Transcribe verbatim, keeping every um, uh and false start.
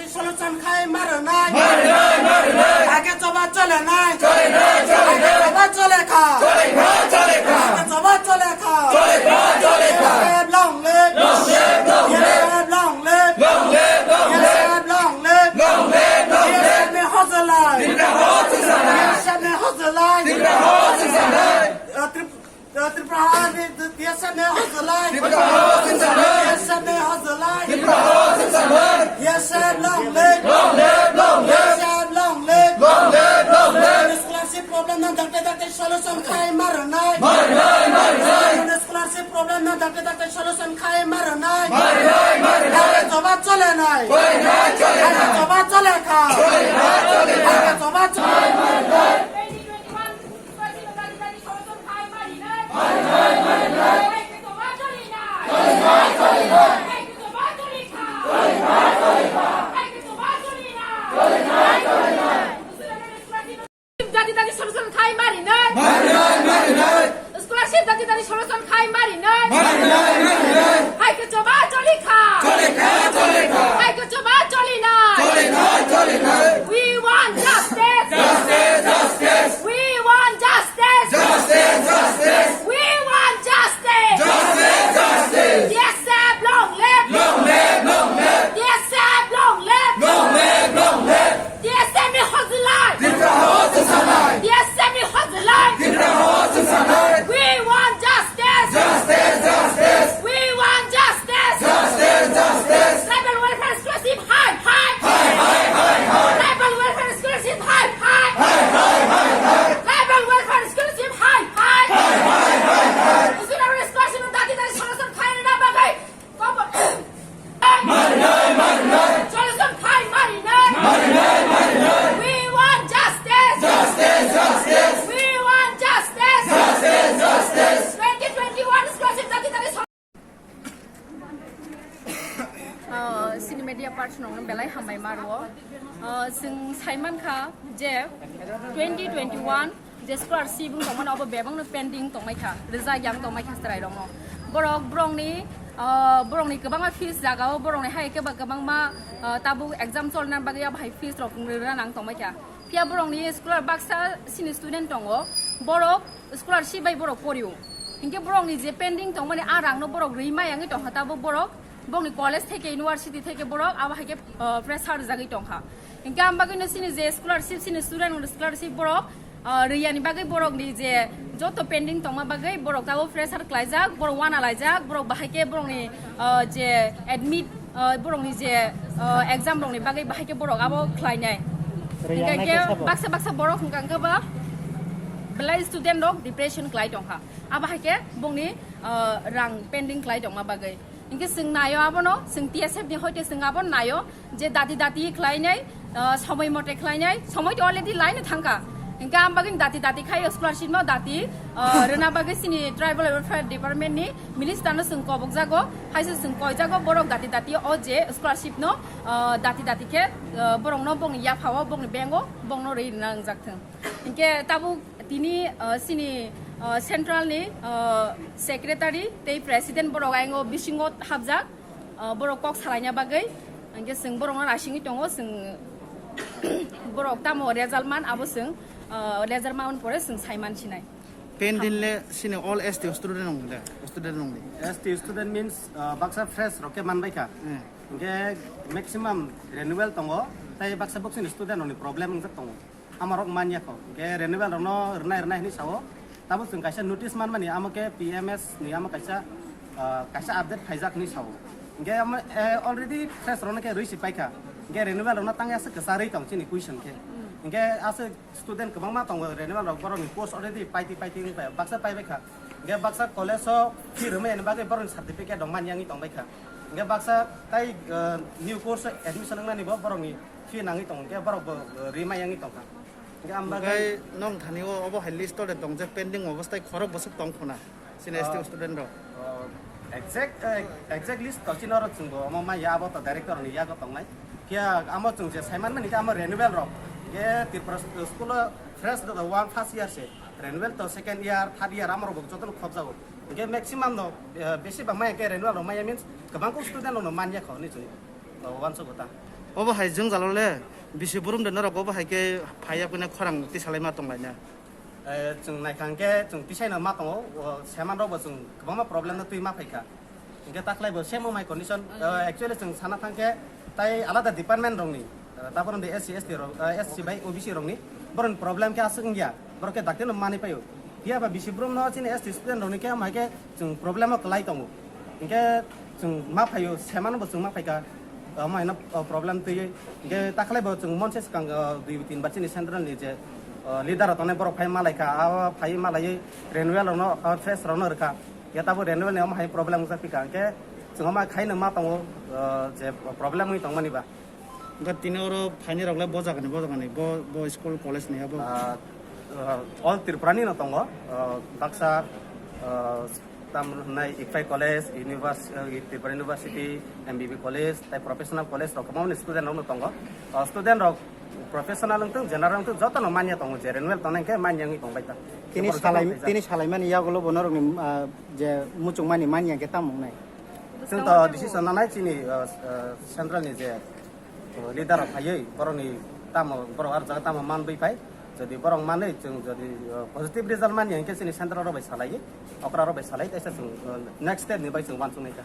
Solution khai marinai. Marinai, marinai. Age choba chole nai. Chole nai, chole nai. Age choba chole kha. Chole kha, chole kha. Age choba chole kha. Chole kha, chole kha. Yes, long live. Long live, long live. Yes, long live. Long live, long live. Yes, long live. Long live, long live. Yes, me hozalai. Tipra hozalai. Yes, me hozalai. Tipra hozalai. Uh, Trip- Tripura ni T S F ni hozalai. Tripura hozalai. T S F ni hozalai. Tripura hozalai. T S F long live. Long live, long live. T S F long live. Long live, long live. Scholarship problem no dakte dakte solution khai marinai. Marinai, marinai. Scholarship problem no dakte dakte solution khai marinai. Marinai, marinai. Age choba chole nai. Chole nai, chole nai. Age choba chole kha. Chole nai, chole nai. Age choba chole nai. Dati dati solution khai marinai. Marinai, marinai. Scholarship dati dati solution khai marinai. Marinai, marinai. Hai ke choba choli kha. Choli kha, choli kha. Hai ke choba choli na. Choli na, choli na. We want justice. Justice, justice. We want justice. Justice, justice. We want justice. Justice, justice. T S F long live. Long live, long live. T S F long live. Long live, long live. T S F ni hozlai. Tipra hozlai. T S F ni hozlai. Tipra hozlai. We want justice. Justice, justice. We want justice. Justice, justice. Tribal welfare scholarship high, high. High, high, high, high. Tribal welfare scholarship high, high. High, high, high, high. Tribal welfare scholarship high, high. High, high, high, high. Student scholarship dati dati solution khai na bagai. Marinai, marinai. Solution khai marinai. Marinai, marinai. We want justice. Justice, justice. We want justice. Justice, justice. Twenty twenty-one scholarship dati dati sol- Uh, sini media person rokno belai hambai ma rwo. Uh, chwng sai mankha je twenty twenty-one je scholarship wng tongmani, obo bebakno pending tongmai kha, rwjak yang tongmai kha chwrairokno. Borok borokni, ah, borokni kwbangma fees jagao, borokni hai khe ba kwbangma, ah, tabuk exam cholna bagwi abo hai fees rok rwna nang tongmai kha. Phiya borokni scholar baksa sini student tongo, borok scholarship bai borok porio. Hinkhe borokni je pending tongmani a rangno borok rwi ma yangwi tongkha, tabuk borok borokni college theke, university theke borok abo hai khe, ah, pressure rwjagwi tongkha. Hinkhe ang bagwino chini je scholarship, chini student rokni scholarship borok, ah, riyani bagwi borokni je joto pending tongma bagwi borok tabuk pressure klaijak, borok wana laijak, borok bahai khe borokni, ah, je admit, ah, borokni je, ah, exam rokni bagwi bahai khe borok abo khlainai. Hinkhe baksa baksa borok hwnkha khe ba belai student rok depression klai tongkha. Abo hai khe bongni, ah, rang pending klai tongma bagwi. Hinkhe chwng naio abono, chwng T S F ni hoite chwng abono naio je dati dati khlainai, ah, somoi mote khlainai, somoi to already laino thangkha. Hinkhe ang bagwino dati dati khai scholarship no dati, ah, rwna bagwi chini Tribal Welfare Department ni minister no chwng kobok jago, haise chwng koi jago borok dati dati o je scholarship no, ah, dati dati khe, ah, borok no bongni yapha o, bongni bank o, bongno rwi rwna wngjak thwng. Hinkhe tabuk tini, ah, chini, ah, central ni, ah, secretary tei president borok ayang o bisingo hapjak, ah, borok kok salaina bagwi. Hinkhe chwng borokno naisingwi tongo, chwng borok tamo result man abo chwng, ah, result man pore chwng sai man sinai. Pending le chini all S T student rok de, student rok de. S T student means, ah, baksa fresh rok khe man bai kha. Hmm. Hinkhe maximum renewal tongo, tei baksa bokchini student rokni problem wngjak tongo. Amarok manya kho. Hinkhe renewal rokno rwnai rwnai hinwi sao. Tabuk chwng kaisa notice manmani, amo khe P M S ni amo kaisa, ah, kaisa update phaijak hinwi sao. Hinkhe amo, eh, already fresh rokno khe rwi si paikha. Hinkhe renewal rokno tangya se kwcharwi tong chini question khe. Hinkhe aswk student kwbangma tongo, renewal rok borokni post already paiti paiti wng pai, baksa paibai kha. Hinkhe baksa college o fee rwmani bagwi borokni certificate rok manyangwi tongbai kha. Hinkhe baksa tai, ah, new course o admission wngnani bo borokni fee nangwi tongo, hinkhe borok bo, ah, rwi mayangwi tongkha. Hinkhe ang bagwi Okai nong thani o obo hai list o de tong je pending obostai khorok bwswk tong khuna chini S T student rok. Oh, exact, eh, exact list to chini oro chwngbo omo maya abo to director ni yago tongnai. Phiya amo chwng je saiman mani khe amo renewal rok. Hinkhe Tripura school o fresh do one first year se. Renewal to second year, third year amorok bo jotono khopjago. Hingke maximum no, eh, besi bangma hingke renewal rok maya means kwbang kok student rok no manya kho ni chwng, eh, uansuk ta. Obo hai jwngjal le bisi burum de norok obo hai ke phaiya kune khorang tisalai ma tong laina. Eh, chwng naikha hingke chwng tisai no ma tongo, o seman rok bo chwng kwbangma problem no twi ma phaikha. Hingke taklai bo same o my condition, eh, actually chwng sana thangke tai alada department rok ni, eh, tabor ni S C, S T rok, eh, S C bai O B C rok ni, borok ni problem ke aswk wngya, borok ke dakti no mani paio. Phiya ba bisi brum no chini S T student rok ni ke omo hai ke chwng problem o kwlai tongo. Hingke chwng ma phaio, seman bo chwng ma phaikha, omo hai no, o, problem twi. Hingke taklai bo chwng monse swkang, o, dui tin bar chini central ni je, o, leader rok tongnai borok phai ma laikha, abo phai ma laiwi renewal rok no, o, fresh rok no rwkha. Ya tabuk renewal ni omo hai problem wngsa phika, hingke chwng omo khaino ma tongo, o, je problem wngwi tongmani ba. Hingke tini oro phaini rok le bo jaga ni, bo jaga ni, bo, bo school college ni abo. Ah, ah, all Tripura ni no tongo, ah, baksa, ah, tam hwnai Ikphai College, univers-, ah, Tripura University, M B B College, tai professional college rok kwbangma ni student rok no tongo. Ah, student rok professional wngtong, general wngtong, joto no manya tongo, je renewal tongnai hingke manya wngwi tongbai ta. Tini Borok salai, joto tini salaimani yagulo bo norokni, ah, je muchungmani manya hingke tamo wngnai? Chwng to decision nanai chini, ah, ah, central ni je, ah, leader rok phaiwi borokni tamo, borok ar jaga tamo manbwi phai. Jodi borok manwi chwng jodi, ah, positive result manya hingke chini central rok bai salaiwi, okra rok bai salai, teisa chwng, ah, next step ni bai chwng uansuknai kha.